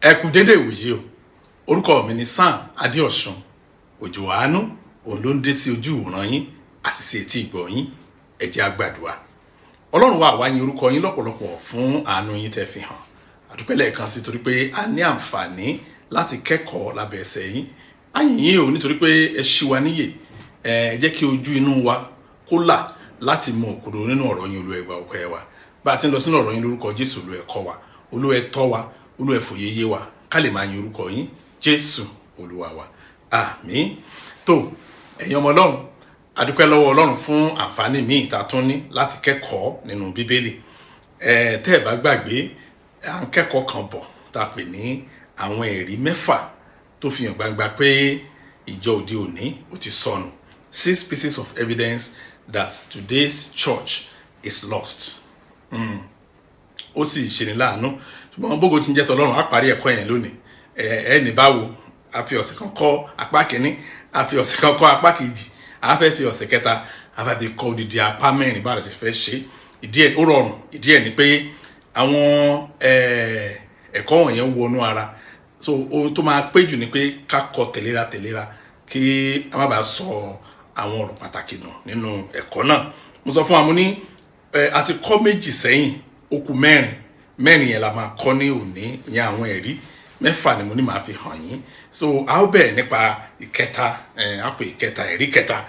Ẹ kú dédé ìwòyí o. Orúkọ mi ni Sam Adéọ̀sùn. Òjò àánú òun ló ń dé sí ojú ìwòran yín àti sí etí ìgbọ́ yín. Ẹ jẹ́ á gbàdúrà. Ọlọ́run wa, àwa yin orúkọ yín lọ́pọ̀lọpọ̀ fún àánú yín tẹ́ fi hàn. Àdúpẹ́ lẹ́ẹ̀kan sí torí pé a ní àǹfààní láti kẹ́kọ̀ọ́ lábẹ́ ẹsẹ̀ yín. A yìn yín o nítorí pé ẹ ṣí wa níyè. Ẹ jẹ́ kí ojú inú wa kó là láti mọ òkodoro nínú ọ̀rọ̀ yín. Olúwa, ẹ gba ọpẹ́ wa. Bá a ti ń lọ sínú ọ̀rọ̀ yín, lórúkọ Jésù, Olúwa, ẹ kọ́ wa. Olúwa, ẹ tọ́ wa. Olúwa, ẹ fòye yé wa ká lè máa yin orúkọ yín. Jésù Olúwa wa, àmín. Tó, ẹ̀yin ọmọ Ọlọ́run, a dúpẹ́ lọ́wọ́ Ọlọ́run fún àǹfààní míì tá a tún ní láti kẹ́kọ̀ọ́ nínú Bíbélì. Ẹ tẹ́ ẹ bá gbàgbé, à ń kẹ́kọ̀ọ́ kan bọ̀ tá a pè ní àwọn ẹ̀rí 6 tó fi hàn gbangba pé ìjọ òde òní ó ti sọnù, six pieces of evidence that today's church is lost. Ó sì ṣeni láàánú, ṣùgbọ́n bógo ti ń jẹ́ tọlọ́run, á parí ẹ̀kọ́ yẹn lónìí. Ẹ ẹ ní báwo? A fi ọ̀sẹ̀ kan kọ́ apá kìíní, a fi ọ̀sẹ̀ kan kọ́ apá kejì, a fẹ́ fi ọ̀sẹ̀ kẹta, a fẹ́ fi kọ́ odidi apá 4. Báwo la ṣe fẹ́ ṣe? Ìdí ẹ̀ ó rọrùn. Ìdí ẹ̀ ni pé àwọn ẹ̀kọ́ wọ̀nyẹn wọnú ara, so ohun tó máa pé jù ni pé ká kọ́ tẹ̀léra tẹ̀léra kí a má bàa sọ àwọn ọ̀rọ̀ pàtàkì nù nínú ẹ̀kọ́ náà. Mo sọ fún wa, mo ní a ti kọ́ 2 sẹ́yìn, ó kù 4. 4 yẹn la máa kọ́ ní òní. Ìyẹn àwọn ẹ̀rí 6 ni mo ní màá fi hàn yín. So a ó bẹ̀rẹ̀ nípa ìkẹta. Á pè ìkẹta, ẹ̀rí kẹta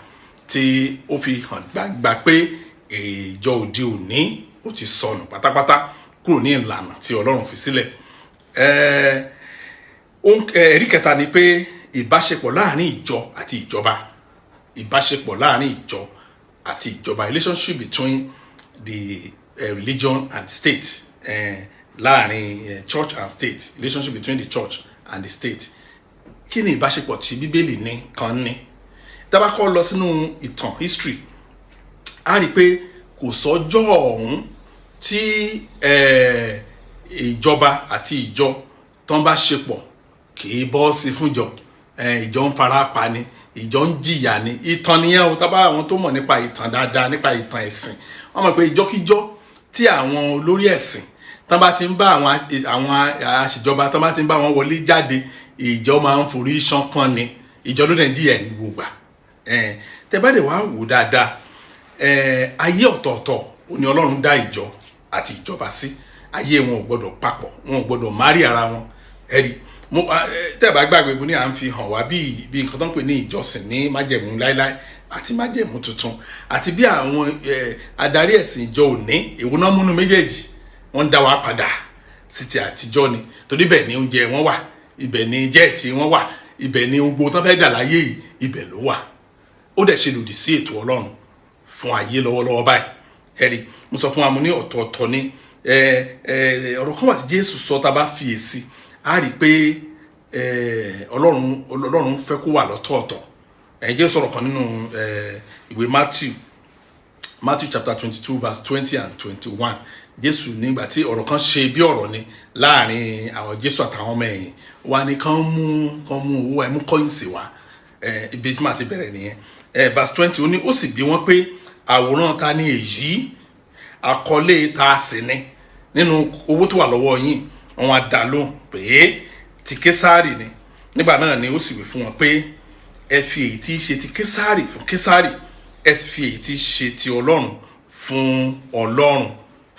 tí ó fi hàn gbangba pé ìjọ òde òní ó ti sọnù pátápátá kúrò ní ìlànà tí Ọlọ́run fi sílẹ̀. Ẹ̀rí kẹta ni pé ìbáṣepọ̀ láàrin ìjọ àti ìjọba. Ìbáṣepọ̀ láàrin ìjọ àti ìjọba, relationship between the religion and state, láàrin church and state, relationship between the church and the state. Kí ni ìbáṣepọ̀ tí Bíbélì ní kan ní? Tá bá kọ́ lọ sínú ìtàn, history, a rí i pé kò sọ́jọ́ ọ̀hún tí ìjọba àti ìjọ tó ń bá ṣe pọ̀ kì í bọ́ sí fúnjọ. Ìjọ ń fara pa ni, ìjọ ń jìyà ni. Ìtàn nìyẹn o. Tá bá àwọn tó mọ̀ nípa ìtàn dáadáa, nípa ìtàn ẹ̀sìn, wọ́n mọ̀ pé ìjọ́kíjọ́ tí àwọn olórí ẹ̀sìn tán bá ti ń bá àwọn àṣìjọba, tán bá ti ń bá wọn wọlé jáde, ìjọ máa ń forí ṣánpọ́n ni. Ìjọ ló dẹ̀ ń jìyà ní gbogbo tẹ bá dẹ̀ wá wò dáadáa. Ayé ọ̀tọ̀ọ̀tọ̀ ò ní Ọlọ́run dá ìjọ àti ìjọba sí. Ayé wọn ò gbọ́dọ̀ papọ̀, wọn ò gbọ́dọ̀ márì ara wọn. Ẹ̀rí mo tẹ́ ẹ bá gbàgbé, mo ní à ń fi hàn wá bí nǹkan tó ń pè ní ìjọsìn ní májẹ̀mú láíláí àti májẹ̀mú tuntun, àti bí àwọn adarí ẹ̀sìn ìjọ òní, èwo náà múnú méjèèjì, wọ́n ń dá wa padà sí ti àtijọ́ ni, torí bẹ́ẹ̀ ni oúnjẹ wọn wà, ibẹ̀ ni jet wọn wà, ibẹ̀ ni ohun gbogbo tó fẹ́ dà láyé yìí, ibẹ̀ ló wà. Ó dẹ̀ ṣe lòdì sí ètò Ọlọ́run fún ayé lọ́wọ́lọ́wọ́ báyìí. Ẹ̀rí mo sọ fún wa, mo ní ọ̀tọ̀ọ̀tọ̀ ni. Ọ̀rọ̀ kan wà tí Jésù sọ, tá a bá fiyèsí, a rí i pé Ọlọ́run fẹ́ kó wà lọ́tọ̀ọ̀tọ̀. Jésù sọ̀rọ̀ kan nínú ìwé Matthew, Matthew chapter 22 verse 20 and 21. Jésù, nígbà tí ọ̀rọ̀ kan ṣe bí ọ̀rọ̀ ni láàrin àwọn Jésù àtàwọn ọmọ ẹ̀yìn wa ni kán mú owó ẹ, mú coins wá. Ibi tí màá ti bẹ̀rẹ̀ nìyẹn. Verse 20, ó ní, ó sì bí wọ́n pé, "Àwòrán ta ni èyí? Àkọlé ta sì ni nínú owó tó wà lọ́wọ́ yín?" Wọn á dá lóhùn pé ti Késàrì ni. Nígbà náà ni ó sì wí fún wọn pé, "Ẹ fi èyí tí í ṣe ti Késàrì fún Késàrì, ẹ sì fi èyí tí í ṣe ti Ọlọ́run fún Ọlọ́run."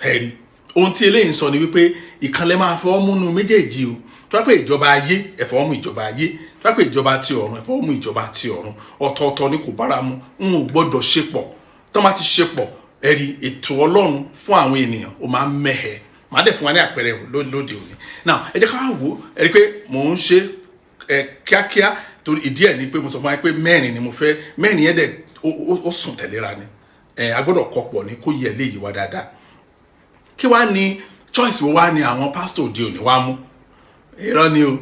Ẹ̀rí ohun tí eléyìí ń sọ ni wípé ìkànnì máa fọwọ́ múnú méjèèjì o. Tó bá pé ìjọba ayé, ẹ fọwọ́ mú ìjọba ayé. Tó bá pé ìjọba ti ọ̀run, ẹ fọwọ́ mú ìjọba ti ọ̀run. Ọ̀tọ̀ọ̀tọ̀ ni, kò bára mu, n ò gbọ́dọ̀ ṣe pọ̀. Tó má ti ṣe pọ̀, ẹ̀rí ètò Ọlọ́run fún àwọn ènìyàn ó máa ń mẹ́hẹ̀. Màá dẹ̀ fún wa ní àpẹẹrẹ lóde òní. Now, ẹ jẹ́ ká wò ó. Ẹ rí i pé mò ń ṣe ẹ kíákíá torí ìdí ẹ̀ ni pé mo sọ fún wa pé 4 ni mo fẹ́. 4 yẹn dẹ̀ ó sùn tẹ̀léra ni. A gbọ́dọ̀ kọpọ̀ ní kó yẹ léyìí wá dáadáa. Kí wá ní choice wo wá ní àwọn pásítọ̀ òde òní wá mú? Irọ́ ni o,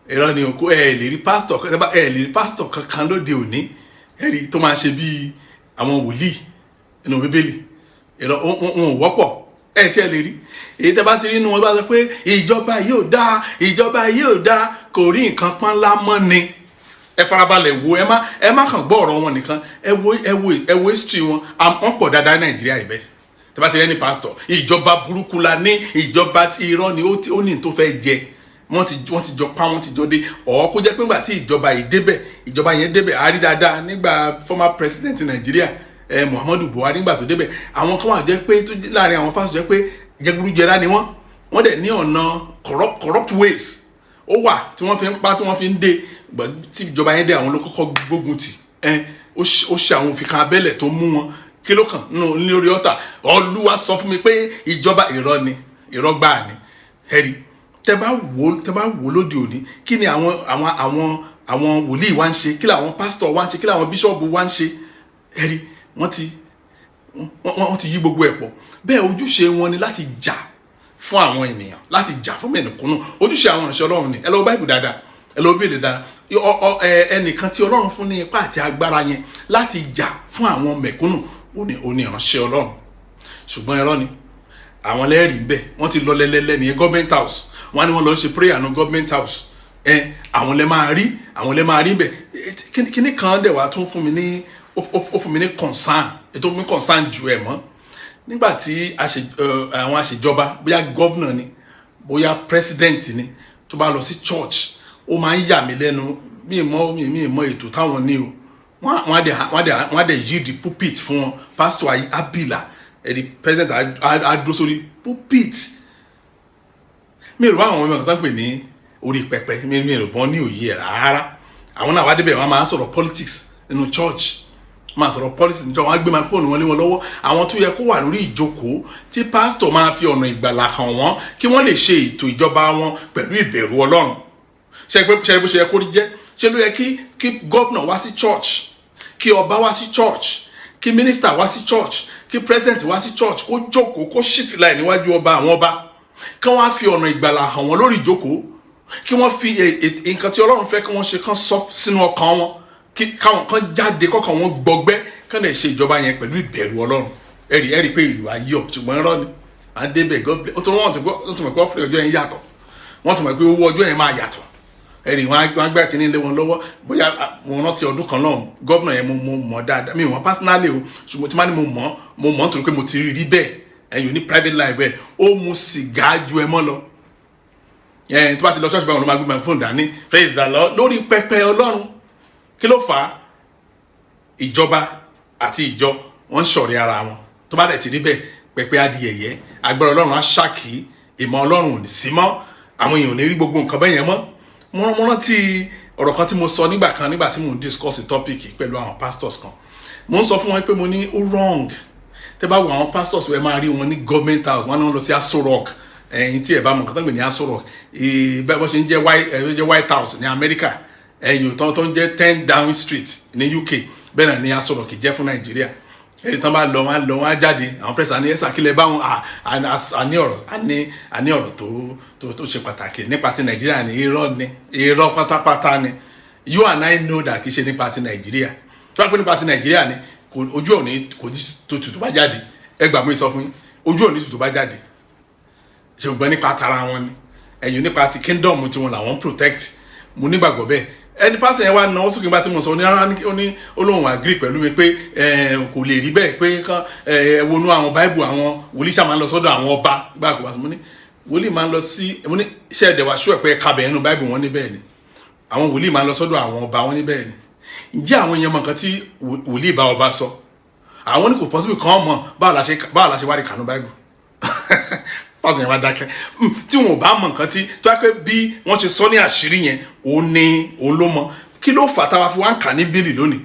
irọ́ ni o. Kó ẹ lè rí pásítọ̀, ẹ lè rí pásítọ̀ kankan lóde òní, ẹ rí tó máa ṣe bíi àwọn wòlíì nínú Bíbélì. Irọ́, wọn ò wọ́pọ̀. Ẹ tí ẹ lè rí èyí tẹ́ bá ti rí inú wọn bá sọ pé ìjọba yìí ò dáa, ìjọba yìí ò dáa, kò rí nǹkan pọ́nlá mọ́ ni. Ẹ farabalẹ̀ wo, ẹ má kàn gbọ́ ọ̀rọ̀ wọn nìkan. Ẹ wo history wọn. Wọ́n pọ̀ dáadáa ní Nàìjíríà. Ibẹ̀ tẹ́ bá ti rí ẹni pásítọ̀, ìjọba burúkú la ní, ìjọba tí, irọ́ ni. Ó ní tó fẹ́ jẹ. Wọ́n ti jọ pa, wọ́n ti jọ dé ọ̀, kó jẹ́ pé ńgbà tí ìjọba yìí débẹ̀, ìjọba yẹn débẹ̀, a rí dáadáa nígbà former president Nàìjíríà, Muhammadu Buhari, nígbà tó débẹ̀, àwọn kan wà jẹ́ pé tó láàrin àwọn pásítọ̀ jẹ́ pé jẹgúdújẹrá ni wọ́n. Wọ́n dẹ̀ ní ọ̀nà corrupt ways ó wà tí wọ́n fi ń pa, tí wọ́n fi ń dé. Tí ìjọba yẹn dé, àwọn ló kọ́kọ́ gbógun tì. Ó ṣe àwọn òfin kan abẹ́lẹ̀ tó mú wọn. Kí ló kàn nínú lórí ọ̀tà? Olúwa sọ fún mi pé ìjọba, irọ́ ni, irọ́ gbáà ni. Ẹ̀rí, tẹ bá wò lóde òní, kí ni àwọn wòlíì wa ń ṣe? Kí làwọn pásítọ̀ wa ń ṣe? Kí làwọn bíṣọ̀bù wa ń ṣe? Ẹ̀rí, wọ́n ti yí gbogbo ẹ̀ pọ̀ bẹ́ẹ̀. Ojúṣe wọn ni láti jà fún àwọn ènìyàn, láti jà fún mẹ̀kúnnù. Ojúṣe àwọn ìránṣẹ́ Ọlọ́run ni. Ẹ lọ Báìbù dáadáa, ẹ lọ bíbélì dáadáa. Ẹnìkan tí Ọlọ́run fún ní ipá àti agbára yẹn láti jà fún àwọn mẹ̀kúnnù, ó ní ìránṣẹ́ Ọlọ́run. Ṣùgbọ́n irọ́ ni àwọn lẹ́rìí ń bẹ̀. Wọ́n ti lọ lẹ́lẹ́lẹ́ ní government house, wọ́n á ní wọ́n lọ ṣe prayer ní government house. Àwọn lẹ máa rí, àwọn lẹ máa rí bẹ̀. Kíní kan dẹ̀ wá tún fún mi ní, ó fún mi ní concern, ètò fún mi concern ju ẹ̀ mọ́, nígbà tí àwọn àṣejọba, bóyá governor ni, bóyá president ni, tó bá lọ sí church, ó máa ń yà mí lẹ́nu. Mi mọ̀ ètò táwọn ní o. Wọ́n á dẹ̀ yí the pulpit fún wọn. Pastor abila ẹ̀dí, president á dúró sórí pulpit. Mi rò bá àwọn ọmọ kan tó ń pè ní orí pẹpẹ. Mi rò bọ́n ní òye ẹ̀ rárá. Àwọn náà wá débẹ̀, wọ́n máa ń sọ̀rọ̀ politics nínú church, máa sọ̀rọ̀ politics níjọ́. Wọ́n á gbé microphone wọn lé wọn lọ́wọ́. Àwọn tó yẹ kó wà lórí ìjókòó tí pásítọ̀ máa fi ọ̀nà ìgbàlà hàn wọ́n, kí wọ́n lè ṣe ètò ìjọba wọn pẹ̀lú ìbẹ̀rù Ọlọ́run. Ṣe pé ṣe bó ṣe yẹ kó rí jẹ́? Ṣe ló yẹ kí governor wá sí church, kí ọba wá sí church, kí minister wá sí church, kí president wá sí church, kó jókòó, kó ṣí fìlà ẹ̀ níwájú ọba àwọn ọba, kí wọ́n á fi ọ̀nà ìgbàlà hàn wọ́n lórí ìjókòó, kí wọ́n fi nǹkan tí Ọlọ́run fẹ́ kí wọ́n ṣe kán sọ sínú ọkàn wọn, kí káwọn kan jáde kọ́kàn wọn gbọgbẹ́, kán lè ṣe ìjọba yẹn pẹ̀lú ìbẹ̀rù Ọlọ́run? Ẹ̀rí pé ìlú ayọ̀, ṣùgbọ́n irọ́ ni. À ń débẹ̀, God bless. Ó tún wọ́n ti gbọ́, ó tún mọ̀ pé ọ́fíì ọjọ́ yẹn yàtọ̀. Wọ́n tún mọ̀ pé owó ọjọ́ yẹn máa yàtọ̀. Ẹ̀rí, wọn á gbá kínní lé wọn lọ́wọ́. Bóyá mo rántí ọdún kan náà, governor yẹn, mo mọ̀ dáadáa. Mi ò mọ̀ personally o, ṣùgbọ́n tí wọ́n ní mo mọ̀, mo mọ̀ nítorí pé mo ti rí bẹ́ẹ̀. Ẹ̀yìn ní private life ẹ̀, ó mu sìgá ju ẹ mọ́ lọ. Ẹ̀ tó bá ti lọ ṣọ́ọ̀ṣì báwọn, ló máa gbé microphone dání, "Praise the Lord," lórí pẹpẹ Ọlọ́run. Kí ló fà á? Ìjọba àti ìjọ, wọ́n ń ṣọ̀rẹ́ ara wọn. Tó bá dẹ̀ ti rí bẹ́ẹ̀, pẹpẹ á di yẹ̀yẹ́, agbára Ọlọ́run á ṣàkí, ìmọ̀ Ọlọ́run ò ní sí mọ́, àwọn èèyàn ò ní rí gbogbo nǹkan bẹ́ẹ̀ yẹn mọ́. Mo rántí ọ̀rọ̀ kan tí mo sọ nígbà kan, nígbà tí mo ń discuss topic pẹ̀lú àwọn pastors kan. Mo ń sọ fún wọn pé mo ní ó wrong. Tẹ́ bá wo àwọn pastors, ẹ máa rí wọn ní government house, wọn náà lọ sí Aso Rock. Ẹ̀yin tí ẹ bá mọ̀ nǹkan tó ń gbè ní Aso Rock, bẹ́ẹ̀ bó ṣe ń jẹ́ White House ní Amẹ́ríkà, ẹ̀yìn tó ń jẹ́ 10 Downing Street ní UK, bẹ́ẹ̀ náà ní Aso Rock jẹ́ fún Nàìjíríà. Ẹni tán bá lọ, wọn á lọ, wọn á jáde. Àwọn pẹ̀sà ní ẹ̀sà kílẹ̀ bá wọn àní ọ̀rọ̀, àní ọ̀rọ̀ tó ṣe pàtàkì nípa ti Nàìjíríà ní. Irọ́ ni, irọ́ pátápátá ni. You and I know that kì í ṣe nípa ti Nàìjíríà. Tó bá pẹ́ nípa ti Nàìjíríà ni, ojú òní kò ní tutù tó bá jáde. Ẹ gbà mí sọ fún yín, ojú òní tutù tó bá jáde. Ṣùgbọ́n nípa tara wọn ni, ẹ̀yìn nípa ti kingdom tiwọn làwọn ń protect. Mo nígbàgbọ́ bẹ́ẹ̀. Ẹni pásẹ̀ yẹn wá náwó sókè nígbà tí mo sọ ní rárá, ó ní ó lóun agree pẹ̀lú mi pé kò lè rí bẹ́ẹ̀, pé kán ẹ wọnú àwọn Báìbù, àwọn wòlíì ṣáà máa ń lọ sọ́dọ̀ àwọn ọba gbà kó wá sí. Mo ní wòlíì máa ń lọ sí, mo ní ṣé ẹ̀dẹ̀ wá ṣú ẹ̀ pé kábẹ̀ ẹnu Báìbù wọn ní bẹ́ẹ̀ ni àwọn wòlíì máa ń lọ sọ́dọ̀ àwọn ọba wọn ní bẹ́ẹ̀ ni. Ǹjẹ́ àwọn èèyàn mọ nǹkan tí wòlíì bá ọba sọ? Àwọn ní kò possible kàn mọ̀. Báwo la ṣe wá rí kànú Báìbù? Pásítọ̀ yẹn wá dákẹ́. Tí wọn ò bá mọ nǹkan tí tó wá pé bí wọ́n ṣe sọ ní àṣírí yẹn, òun ni òun ló mọ. Kí ló fà táwa fi wá ń kà ní bílì lónìí?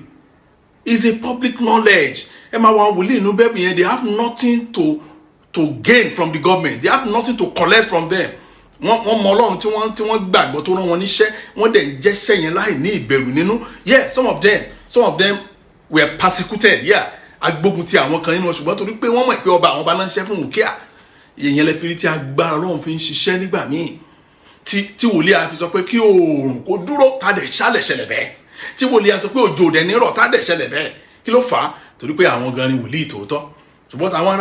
Is a public knowledge. Ẹ máa wọ àwọn wòlíì inú bẹ́ẹ̀ yẹn, they have nothing to gain from the government. They have nothing to collect from them. Wọ́n mọ Ọlọ́run tí wọ́n gbàgbọ́ tó rán wọn níṣẹ́. Wọ́n dẹ̀ ń jẹ́ṣẹ́ yẹn láì ní ìbẹ̀rù nínú. Yeah, some of them were persecuted. Yeah, agbógun ti àwọn kan nínú wọn, ṣùgbọ́n torí pé wọ́n mọ̀ pé ọba àwọn ọba náà ń ṣiṣẹ́ fún òkè à ìyẹn lè fi rí tí agbára Ọlọ́run fi ń ṣiṣẹ́ nígbà míì, tí wòlíì á fi sọ pé kí oòrùn kó dúró, tá dẹ̀ ṣálẹ̀ ṣẹlẹ̀ bẹ́ẹ̀, tí wòlíì á sọ pé òjò dẹ̀ ní rọ̀, tá dẹ̀ ṣẹlẹ̀ bẹ́ẹ̀. Kí ló fà á? Torí pé àwọn gan ni wòlíì tòótọ́. Ṣùgbọ́n àwọn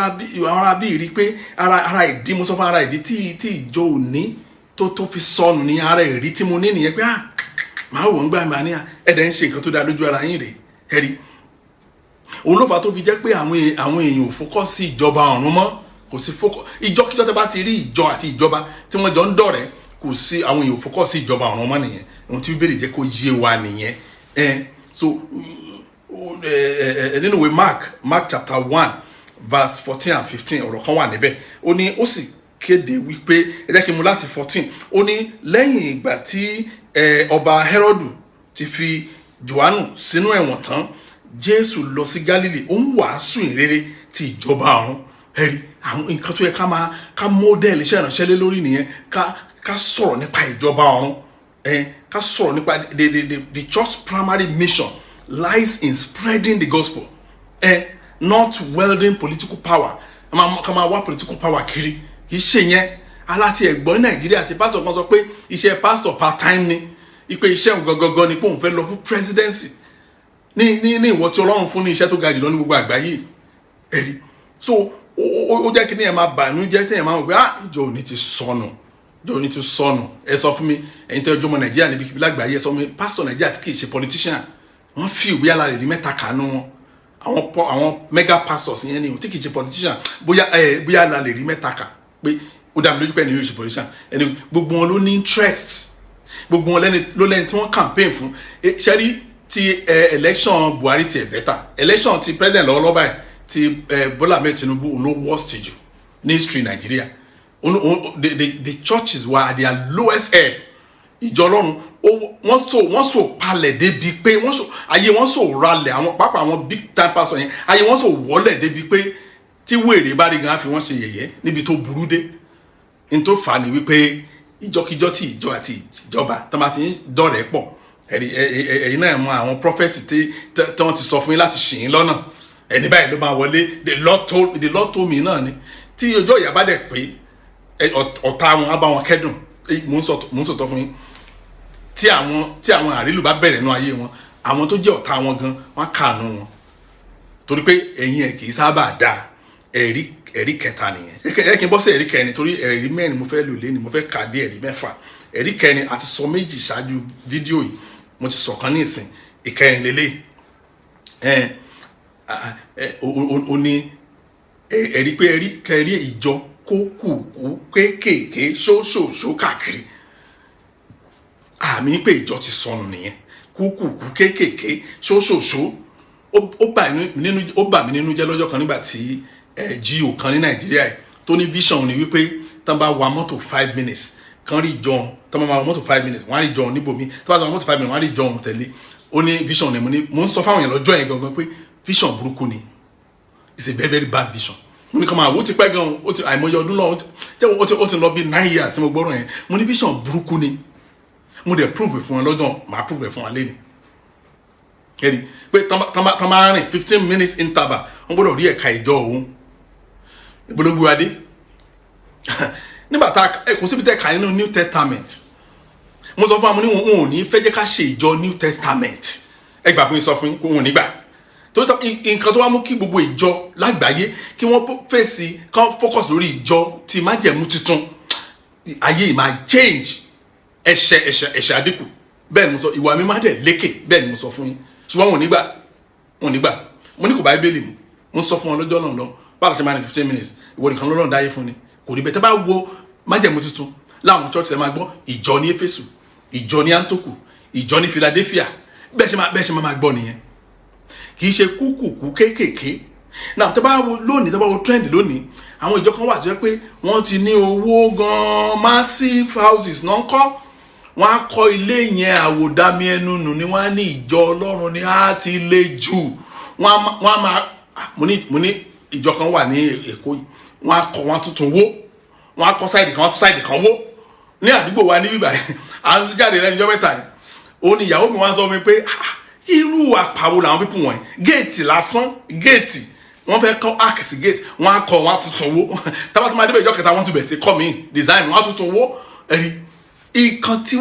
ará bí rí pé ara ìdí, mo sọ fún ara ìdí tí ìjọ òní tó fi sọnù ní ara ìrí tí mo ní nìyẹn, pé ah, màá wọ̀ ń gbà mí ní ẹ̀dẹ̀ ń ṣe nǹkan tó dáa lójú ara yín rèé. Ẹ̀rí, òun ló fà á tó fi jẹ́ pé àwọn èèyàn ò focus sí ìjọba ọ̀run mọ́. Kò sí focus. Ìjọkíjọ tó bá ti rí ìjọ àti ìjọba tí wọ́n jọ ń dọ̀rẹ́, Kò sí àwọn èèyàn focus sí ìjọba ọ̀run mọ́ nìyẹn. Ohun tí Bíbélì jẹ́ kó yé wa nìyẹn. Ẹ so ẹ nínú ìwé Mark chapter 1 verse 14 and 15, ọ̀rọ̀ kan wà níbẹ̀. Ó ní ó sì kéde wípé, ẹ jẹ́ kí n mú láti 14. Ó ní lẹ́yìn ìgbà tí ọba Herodu ti fi Johannu sínú ẹ̀wọ̀n tán, Jésù lọ sí Gálílì, ó ń wàásù ìrere ti ìjọba ọ̀run. Ẹ̀rí àwọn nǹkan tó yẹ ká máa ká model iṣẹ́ ìránṣẹ́ lé lórí nìyẹn. Ká sọ̀rọ̀ nípa ìjọba ọ̀run, ká sọ̀rọ̀ nípa the church primary mission lies in spreading the gospel, not wielding political power. Ká máa wá political power kiri, kì í ṣe yẹn. Aláti ẹ̀gbọ́n ní Nàìjíríà àti pásítọ̀ kan sọ pé iṣẹ́ pásítọ̀ part time ni, ipe iṣẹ́ òun gangan ni pé òun fẹ́ lọ fún presidency ní ìwọ tí Ọlọ́run fún ní iṣẹ́ tó ga jùlọ ní gbogbo àgbáyé. Ẹ̀rí so ó jẹ́ kí ní ẹ̀ máa bà inú jẹ́, téèyàn máa wò pé, ah, ìjọ òní ti sọnù, ìjọ òní ti sọnù. Ẹ sọ fún mi, ẹ̀yin tẹ́ ọjọ́ ọmọ Nàìjíríà níbikíbi lágbàáyé, ẹ sọ fún mi, pásítọ̀ Nàìjíríà tí kì í ṣe politician, wọ́n fi ìwé alárè ní mẹ́ta kànú wọn. Àwọn mega pastors yẹn ni tí kì í ṣe politician, bóyá la lè rí mẹ́ta kà pé ó dá mi lójú pé ẹni yóò ṣe politician. Ẹni gbogbo wọn ló ní interest, gbogbo wọn ló lẹ́ni tí wọ́n campaign fún. Ṣẹ́rí ti election Buhari ti ẹ̀ better. Election ti president lọ́wọ́lọ́wọ́ báyìí, ti Bola Ahmed Tinubu, òun ló worst jù ní history Nigeria. The churches were at their lowest ebb. Ìjọ Ọlọ́run wọ́n so palẹ̀ débi pé wọ́n so ayé wọ́n so ralẹ̀. Àwọn pápá àwọn big time pastor yẹn, ayé wọ́n so wọ́lẹ̀ débi pé tí wèrè bá rí gan, á fi wọ́n ṣe yẹ̀yẹ́ níbi tó burú dé. N tó fà á ni wípé ìjọkíjọ tí ìjọ àti ìjọba tó máa ti ń dọ̀rẹ́ pọ̀, ẹ̀rí ẹ̀yin náà mọ àwọn prophecy tí wọ́n ti sọ fún yín láti ṣì yín lọ́nà. Ẹni báyìí ló máa wọlé, the Lord told me náà ni. Tí ọjọ́ ìyá bá dẹ̀ pé, ọ̀tá wọn á bá wọn kẹ́dùn. Mò ń sọ̀tọ̀ fún yín, tí àwọn àrílù bá bẹ̀rẹ̀ nú ayé wọn, àwọn tó jẹ́ ọ̀tá wọn gan, wọ́n á kàánú wọn, torí pé ẹ̀yin ẹ̀ kì í sábà dáa. Ẹ̀rí kẹta nìyẹn. Ẹ kí n bọ́ sí ẹ̀rí kẹrin, torí ẹ̀rí mẹ́rin mo fẹ́ lò lé ní, mo fẹ́ kà dé ẹ̀rí mẹ́fà. Ẹ̀rí kẹrin, àti sọ méjì ṣáájú fídíò yìí, mo ti sọ kan ní ìsìn, ìkẹrin lélẹ̀. Ẹ ẹ o ní ẹ̀rí pé ẹ̀rí kẹrí ìjọ kókùkù kéékèèké ṣóṣòṣó káàkiri. Àmì pé ìjọ ti sọnù nìyẹn. Kúkùkù kéékèèké ṣóṣòṣó. Ó bà mí nínú jẹ́ lọ́jọ́ kan nígbà tí G.O kan ní Nàìjíríà yìí tó ní vision ni wípé tán bá wa mọ́tò 5 minutes kan rí jọun, tán bá wa mọ́tò 5 minutes, wọ́n á rí jọun níbòmí, tán bá wa mọ́tò 5 minutes, wọ́n á rí jọun tẹ̀lé. Ó ní vision ni. Mo ní mo ń sọ fáwọn èèyàn lọ́jọ́ yẹn gangan pé vision burúkú ni. It's a very, very bad vision. Mo ní kọ́ máa wò ó, ti pẹ́ gan, ó ti àìmọye ọdún lọ, ó ti lọ bí 9 years tí mo gbọ́rọ̀ yẹn. Mo ní vision burúkú ni. Mo dẹ̀ prove fún wọn lọ́jọ́, màá prove fún wọn lẹ́nu. Ẹ̀rí pé tán bá rìn 15 minutes interval, wọ́n gbọ́dọ̀ rí ẹ̀ka ìjọ òun. Ìgbólógbó adé nígbà tá kò síbi tẹ́ kà nínú New Testament. Mo sọ fún wa, mo ní wọn ò ní fẹ́ jẹ́ ká ṣe ìjọ New Testament. Ẹ gbà pé sọ fún yín kó wọn ò ní gbà. Tó nǹkan tó wá mú kí gbogbo ìjọ lágbàáyé kí wọ́n fèsì kán focus lórí ìjọ tí májẹ̀mú tuntun, ayé yìí máa change, ẹ̀ṣẹ̀ àdínkù. Bẹ́ẹ̀ ni mo sọ, ìwà mi má dẹ̀ lékè. Bẹ́ẹ̀ ni mo sọ fún yín, ṣùgbọ́n wọn ò ní gbà, wọn ò ní gbà. Mo ní kò bá Bíbélì mu. Mo sọ fún wọn lọ́jọ́ náà lọ, báwo ṣe máa ní 15 minutes, ìwọ nìkan lọ́rọ̀ dáyé fún ni? Kò rí bẹ́ẹ̀. Tẹ́ bá wo májẹ̀mú tuntun láwọn church, ẹ máa gbọ́ ìjọ ní Éfésù, ìjọ ní Antoku, ìjọ ní Philadelphia. Bẹ́ẹ̀ ṣe máa gbọ́ nìyẹn. Kì í ṣe kúkùkù kéékèèké náà. Tẹ́ bá wo lónìí, tẹ́ bá wo trend lónìí, àwọn ìjọ kan wà tó jẹ́ pé wọ́n ti ní owó gan-an, massive houses náà ń kọ́. Wọ́n á kọ́ ilé yẹn, àwòdámi ẹnu nù ni. Wọ́n á ní ìjọ Ọlọ́run ni á ti le jù. Wọ́n á máa mo ní ìjọ kan wà ní Èkó yìí, wọ́n á kọ́, wọ́n á tuntun wó, wọ́n á kọ́ side kan, wọ́n á tún side kan wó. Ní àdúgbò wa ní bíbá yìí, à ń jáde lẹ́nu ọjọ́ mẹ́ta yìí, òun ni ìyàwó mi wá sọ fún mi pé, "Ah, irú àpàwò làwọn people wọ̀nyí? Géètì lásán, géètì, wọ́n fẹ́ kọ́ arch sí géètì, wọ́n á kọ́, wọ́n á tuntun wó. Tábà tó máa débẹ̀ ìjọ kẹta, wọ́n tún bẹ̀rẹ̀ sí kọ́ mi design, wọ́n á tuntun wó." Ẹ̀rí ìkan tí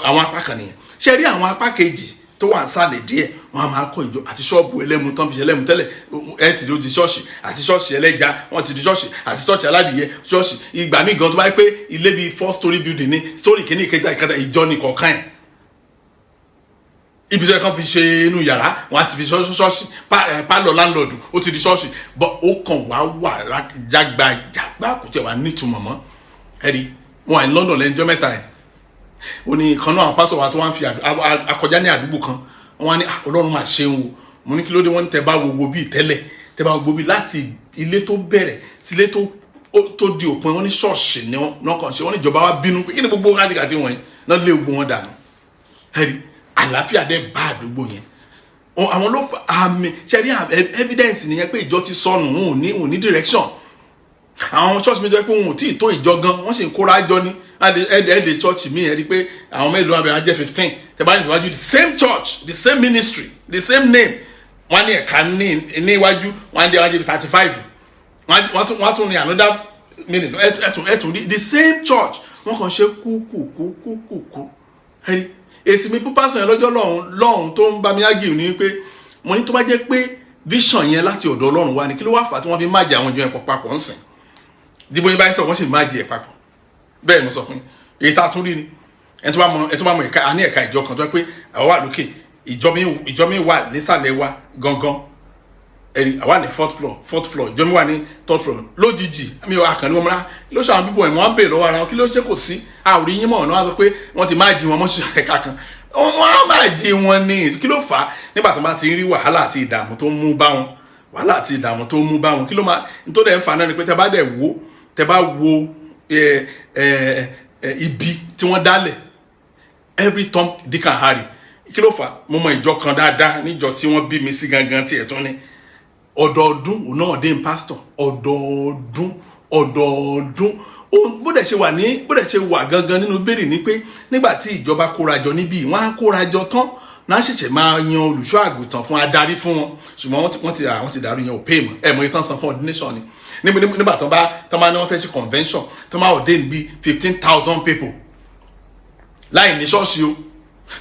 àwọn apá kan nìyẹn. Ṣe rí àwọn apá kejì tó wà nísàlẹ̀ díẹ̀, wọ́n á máa kọ́ ìjọ àti ṣọ́ọ̀bù ẹlẹ́mu tán fi ṣe ẹlẹ́mu tẹ́lẹ̀, ẹ ti di ṣọ́ọ̀ṣì, àti ṣọ́ọ̀ṣì ẹlẹ́ja, wọ́n ti di ṣọ́ọ̀ṣì, àti ṣọ́ọ̀ṣì aládìyẹ, ṣọ́ọ̀ṣì. Ìgbà míì gan, tó bá yẹ pé ilé bíi four story building ní story kìíní, ìkẹta, ìkẹta, ìjọ ní kọ̀ọ̀kan ẹ̀. Ibi tó yẹ kán fi ṣe inú yàrá, wọn á ti fi ṣọ́ọ̀ṣì. Pálọ̀ landlord, ó ti di ṣọ́ọ̀ṣì bọ́. Ó kàn wá wà jágbajàgbá, kò tiẹ̀ wá nítumọ̀ mọ́. Ẹ̀rí Wọn wà ní London lẹ́nu ọjọ́ 3 yẹn. Ó ní ìkan náà, àwọn pásọ̀ wa tó wá ń fi akọjá ní àdúgbò kan, wọ́n á ní, "Ah, Ọlọ́run máa ṣeun o." Mo ní, "Kí ló dé?" Wọ́n ní tẹ bá wo bíi tẹ́lẹ̀, tẹ bá wo bíi láti ilé tó bẹ̀rẹ̀ sí ilé tó di òpin, wọ́n ní ṣọ́ọ̀ṣì ni wọ́n náà kàn ṣe. Wọ́n ní ìjọba wa bínú pé kí ni gbogbo kátìkàtì wọ̀nyí náà, lé ogun wọn dànù. Ẹ̀rí àlàáfíà dẹ̀ bá àdúgbò yẹn. Àwọn ló fa àmì ṣẹ́rí evidence nìyẹn pé ìjọ ti sọnù, wọn ò ní direction. Àwọn church mi jẹ́ pé wọn ò tí ì tó ìjọ gan, wọ́n sì ń kóra jọ ní ẹ̀ẹ́dẹ̀ church mi. Ẹ̀ rí i pé àwọn mélòó abẹ́ wọn jẹ́ 15. Tẹ́ bá ní ìsìwájú, the same church, the same ministry, the same name, wọ́n á ní ẹ̀ka ní iwájú, wọ́n á ní iwájú 35, wọ́n á tún ní another meaning. Ẹ̀tún rí the same church, wọ́n kàn ṣe kú kú kú kú kú. Ẹ̀rí èsì mi fún pásọ̀ yẹn lọ́jọ́ lọ́hùn lọ́hùn tó ń bá mi ágìrì ni pé mo ní, tó bá jẹ́ pé vision yẹn láti ọ̀dọ̀ Ọlọ́run wá ni, kí ló wá fà á tí wọ́n fi merge àwọn ìjọ yẹn pọ̀ papọ̀ ń sìn? Dìbò yín báyìí sọ, wọ́n sì merge ẹ̀ papọ̀. Bẹ́ẹ̀ ni mo sọ fún yín. Èyí tá a tún rí ni ẹni tó bá mọ ẹ̀ka, a ní ẹ̀ka ìjọ kan tó yẹ pé àwa wà lókè, ìjọ mi wà nísàlẹ̀ wa gangan. Ẹ̀rí àwa ní fourth floor, ìjọ mi wà ní third floor. Lójijì, mi ò àkànní wọn mọ́ra kí ló ṣe àwọn pípọ̀ ẹ̀, wọ́n á bèèrè lọ́wọ́ ara wọn, kí ló ṣe kò sí àwòrí yín mọ̀? Ọ̀nà wọn sọ pé wọ́n ti merge wọn mọ́ sí ẹ̀ka kan. Wọ́n á merge wọn ní kí ló fà á? Nígbà tó bá ti ń rí wàhálà àti ìdààmú tó ń mú bá wọn, wàhálà àti ìdààmú tó ń mú bá wọn, kí ló máa nítorí ẹ̀ ń fa náà ni pé tẹ́ bá wo ẹ ẹ ẹ ibi tí wọ́n dálẹ̀, every Tom, Dick and Harry, kí ló fà á? Mo mọ ìjọ kan dáadáa níjọ tí wọ́n bí mi sí gangan tí ẹ̀ tún ní ọdọọdún òun náà dé pásítọ̀ ọdọọdún ọdọọdún. Bó dẹ̀ ṣe wà ní, bó dẹ̀ ṣe wà gangan nínú bẹ́ẹ̀rì ni pé nígbà tí ìjọba kórajọ níbí, wọ́n á kórajọ tán náà, ṣẹ̀ṣẹ̀ máa yan olùṣọ́ àgùntàn fún adarí fún wọn. Ṣùgbọ́n wọ́n ti dàrú yẹn, ò pay mọ́. Ẹ̀ mọ̀ ìtàn san fún ordination ni nígbà tó bá ní wọ́n fẹ́ ṣe convention, tó máa ordain bíi 15,000 people láì ní ṣọ́ọ̀ṣì o.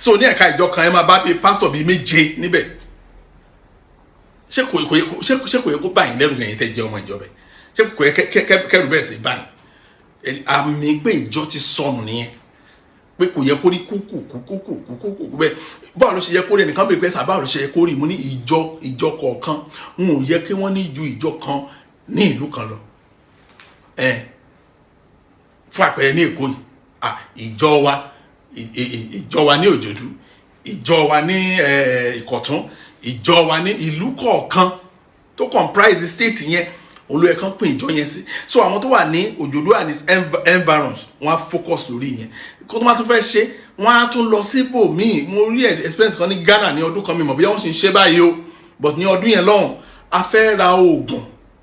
So ní ẹ̀ka ìjọ kan, ẹ máa bá bíi pásítọ̀ bíi méje níbẹ̀. Ṣé kò yẹ kó báyìí lẹ́rù yẹn tẹ́ jẹ́ ọmọ ìjọ bẹ́ẹ̀? Ṣé kò yẹ kẹ́rù bẹ̀rẹ̀ sí báyìí? Àmì pé ìjọ ti sọnù nìyẹn, pé kò yẹ kó rí kúkú kúkú kúkú kúkú bẹ́ẹ̀. Báwo ló ṣe yẹ kó rí? Ẹnìkan bèrè pé sà, báwo ló ṣe yẹ kó rí? Mo ní ìjọ kọ̀ọ̀kan, wọn ò yẹ kí wọ́n ní ju ìjọ kan ní ìlú kan lọ. Ẹ fún àpẹẹrẹ, ní Èkó yìí, ìjọ wa, ìjọ wa ní Òjòdú, ìjọ wa ní Ìkọ̀tún, ìjọ wa ní ìlú kọ̀ọ̀kan tó comprise state yẹn, òun ló yẹ kán pín ìjọ yẹn sí. So àwọn tó wà ní Òjòdú and its environs, wọ́n á focus lórí yẹn. Kó tó máa tún fẹ́ ṣe, wọ́n á tún lọ síbòmíì. Mo rí experience kan ní Ghana ní ọdún kan, mi mọ̀ bí wọ́n ṣe ń ṣe báyìí o, but ní ọdún yẹn lọ́hùn, a fẹ́ ra oògùn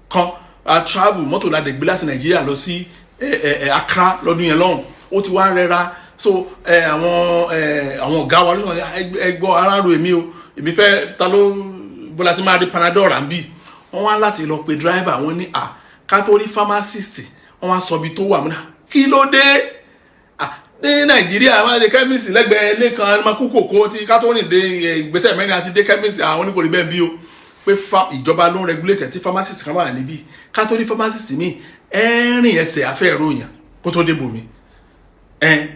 kan, a travel, mọ́tò la dẹ̀ gbé láti Nàìjíríà lọ sí Accra lọ́dún yẹn lọ́hùn. Ó ti wá rẹra. So àwọn ọ̀gá wa ló sọ, "Ẹ gbọ́, ara ro èmi o, èmi fẹ́ ta ló bọ́lá tí máa rí Panadol rà ń bì." Wọ́n wá láti lọ pe driver wọn ní à ká tó rí pharmacist. Wọ́n wá sọ ibi tó wà múná. Kí ló dé? Ní Nàìjíríà, wọ́n á ṣe chemist lẹ́gbẹ̀ẹ́ ilé kan, máa kú kòkó tí ká tó rìn dé ìgbésẹ̀ mẹ́rin àti dé chemist. Àwọn oníkòrí bẹ́ẹ̀ bí o pé ìjọba ló ń regulate tí pharmacist kan wà níbí. Ká tó rí pharmacist mi, ẹ rìn ẹsẹ̀ afẹ́ ìròyìn kó tó dé bòmí.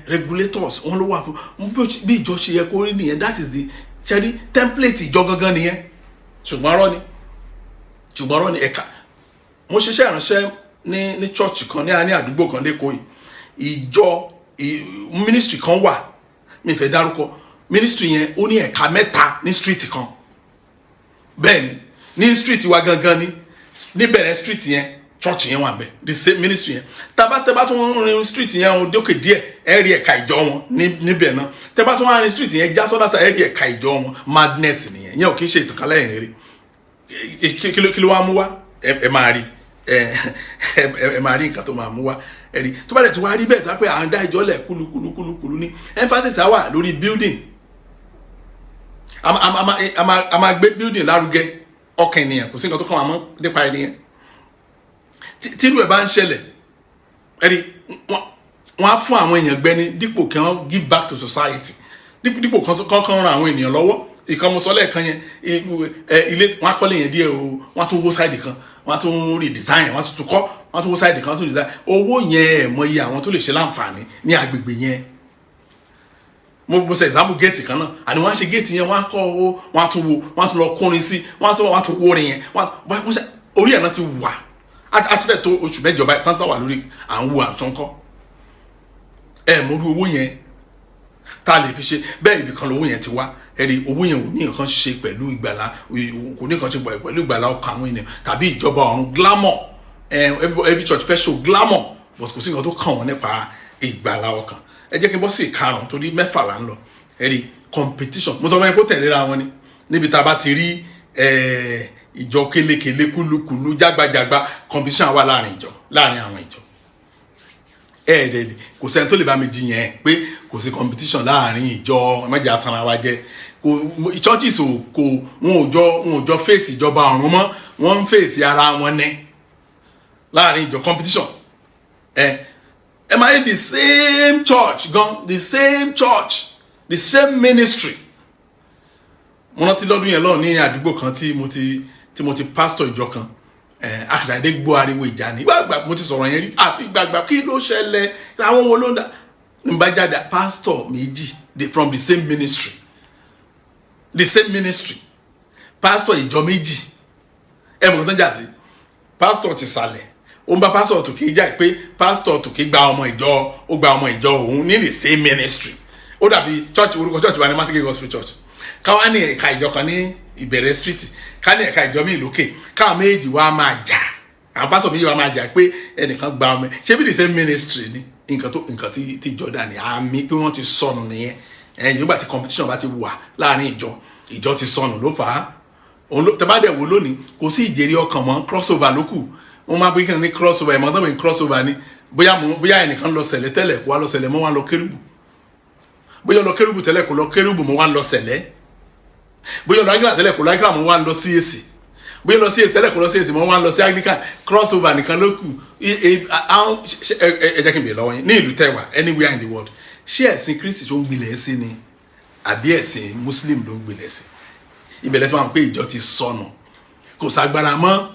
Regulators wọn ló wà fún bí ìjọ ṣe yẹ kó rí nìyẹn. That is the ṣẹ́rí template ìjọ gangan nìyẹn. Ṣùgbọ́n ọ̀rọ̀ ni ẹ̀ka. Mo ṣiṣẹ́ ìránṣẹ́ ní church kan ní àdúgbò kan lẹ́kọ̀ọ́ yìí. Ìjọ ministry kan wà, mi fẹ́ dárúkọ ministry yẹn. Ó ní ẹ̀ka mẹ́ta ní street kan. Bẹ́ẹ̀ ni, ní street wa gangan ni, níbẹ̀rẹ̀ street yẹn, church yẹn wà bẹ́ẹ̀, the same ministry yẹn. Taba tún rin street yẹn o dókè díẹ̀, ẹ rí ẹ̀ka ìjọ wọn níbẹ̀ náà. Tẹ́bá tún rin street yẹn já sọ́dá sá, ẹ rí ẹ̀ka ìjọ wọn. Madness nìyẹn. Yẹn ò kí ń ṣe ìtànkálẹ̀ ìrere. Kí ló wá mú wá? Ẹ máa rí, ẹ máa rí nǹkan tó máa mú wá. Ẹ rí, tó bá dẹ̀ tí wá rí bẹ́ẹ̀, tó wá pé à ń dá ìjọ lẹ̀ kúlukúlukúlukúlu ní emphasis á wà lórí building. A máa gbé building lárugẹ, ọkàn ènìyàn, kò sí nǹkan tó kàn wá mọ́ nípa ènìyàn. Tírú ẹ̀ bá ń ṣẹlẹ̀, ẹ rí wọ́n á fún àwọn èèyàn gbẹni dípò kí wọ́n give back to society, dípò kan ran àwọn ènìyàn lọ́wọ́. Ìkan mo sọ lẹ́ẹ̀kan yẹn, ilé wọn á kọ́lé yẹn díẹ̀ o, wọ́n á tún wó side kan, wọ́n á tún redesign, wọ́n á tún tún kọ́, wọ́n á tún wó side kan, wọ́n á tún redesign. Owó yẹn, ẹ̀ mọ iye àwọn tó lè ṣe láǹfààní ní agbègbè yẹn. Mo ṣe example géètì kan náà, àní wọ́n á ṣe géètì yẹn, wọ́n á kọ́ owó, wọ́n á tún wo, wọ́n á tún lọ kórin sí, wọ́n á tún wórin yẹn, wọ́n ṣe orí ẹ̀ náà ti wà á ti fẹ́ tó oṣù 8 báyìí tán tán wà lórí à ń wo àtúnkọ́. Ẹ mọ̀rú owó yẹn tá a lè fi ṣe bẹ́ẹ̀. Ibì kan lówó yẹn ti wá. Ẹ rí, owó yẹn ò ní nǹkan ṣe pẹ̀lú ìgbàlá, kò ní nǹkan ṣe pẹ̀lú ìgbàlá ọkàn àwọn ènìyàn tàbí ìjọba ọ̀run. Glamour, every church fẹ́ show glamour, but kò sí nǹkan tó kàn wọ́n nípa ìgbàlá ọkàn. Ẹ jẹ́ kí n bọ́ sí ìkarùn, torí 6 là ń lọ. Ẹ rí, competition, mo sọ fún yín kó tẹ̀léra wọn ni. Níbi tá a bá ti rí ìjọ kélekèlé, kúlukùlu, jágbajàgba, competition wà láàrin ìjọ, láàrin àwọn ìjọ. Ẹ̀ẹ́dẹ̀ kò sẹ́ni tó lè bá mi jiyàn ẹ̀ pé kò sí competition láàrin ìjọ. Ẹ má jẹ́ àtàrà wa jẹ. Kò churches ò kò wọn ò jọ face ìjọba ọ̀run mọ́, wọ́n ń face ara wọn ní láàrin ìjọ. Competition, ẹ máa ní the same church gan, the same church, the same ministry. Mo rántí lọ́dún yẹn lọ́ọ̀ ní àdúgbò kan tí mo ti pastor ìjọ kan. Àṣàdé gbọ́ ariwo ìjà ní gbàgbà. Mo ti sọ̀rọ̀ yẹn rí àfi gbàgbà. Kí ló ṣẹlẹ̀? Àwọn wo ló ń dà ní bá jáde? Pastor méjì from the same ministry, the same ministry, pastor ìjọ méjì. Ẹ mọ̀ tó ń jà sí. Pastor ti sàlẹ̀, ó ń bá pastor tòkè jà pé pastor tòkè gba ọmọ ìjọ, ó gba ọmọ ìjọ òun ní the same ministry. Ó dàbí church, orúkọ church wa ní Masike Gospel Church, káwá ní ẹ̀ka ìjọ kan ní Ìbẹ̀rẹ̀ Street, ká ní ẹ̀ka ìjọ míì lókè, káwọn méjì wá máa jà, àwọn pásọ̀ méjì wá máa jà pé ẹnìkan gba ọmọ. Ṣé bí the same ministry ni? Nǹkan tó nǹkan tí Jordan àmì pé wọ́n ti sọnù nìyẹn. Ẹ̀yìn nígbà tí competition bá ti wà láàrin ìjọ, ìjọ ti sọnù ló fà á. Òun ló tẹ́ bá dẹ̀ wò lónìí, kò sí ìjèrè ọkàn mọ́, crossover ló kù. Wọ́n máa bí kí ni crossover? Ẹ̀ mọ́ tó bí crossover ni, bóyá mo bóyá ẹnìkan lọ Sẹ̀lẹ̀ tẹ́lẹ̀, kó wá lọ Sẹ̀lẹ̀ mọ́, wá lọ Kérúbù. Bóyá lọ Kérúbù tẹ́lẹ̀, kó lọ Kérúbù mọ́, wá lọ Sẹ̀lẹ̀. Bóyá lọ Anglican tẹ́lẹ̀, kó lọ Anglican mọ́, wá lọ CAC. Bóyá lọ CAC tẹ́lẹ̀, kó lọ CAC mọ́, wá lọ sí Anglican. Crossover nìkan ló kù. Ẹ jẹ́ kí n bèèrè lọ́wọ́ yín, ní ìlú tẹ́wà, anywhere in the world, ṣé ẹ̀sìn Kristi tó ń gbilẹ̀ sí ni àbí ẹ̀sìn Muslim ló ń gbilẹ̀ sí? Ìbẹ̀rẹ̀ tí wọ́n pé ìjọ ti sọnù, kò ságbára mọ́.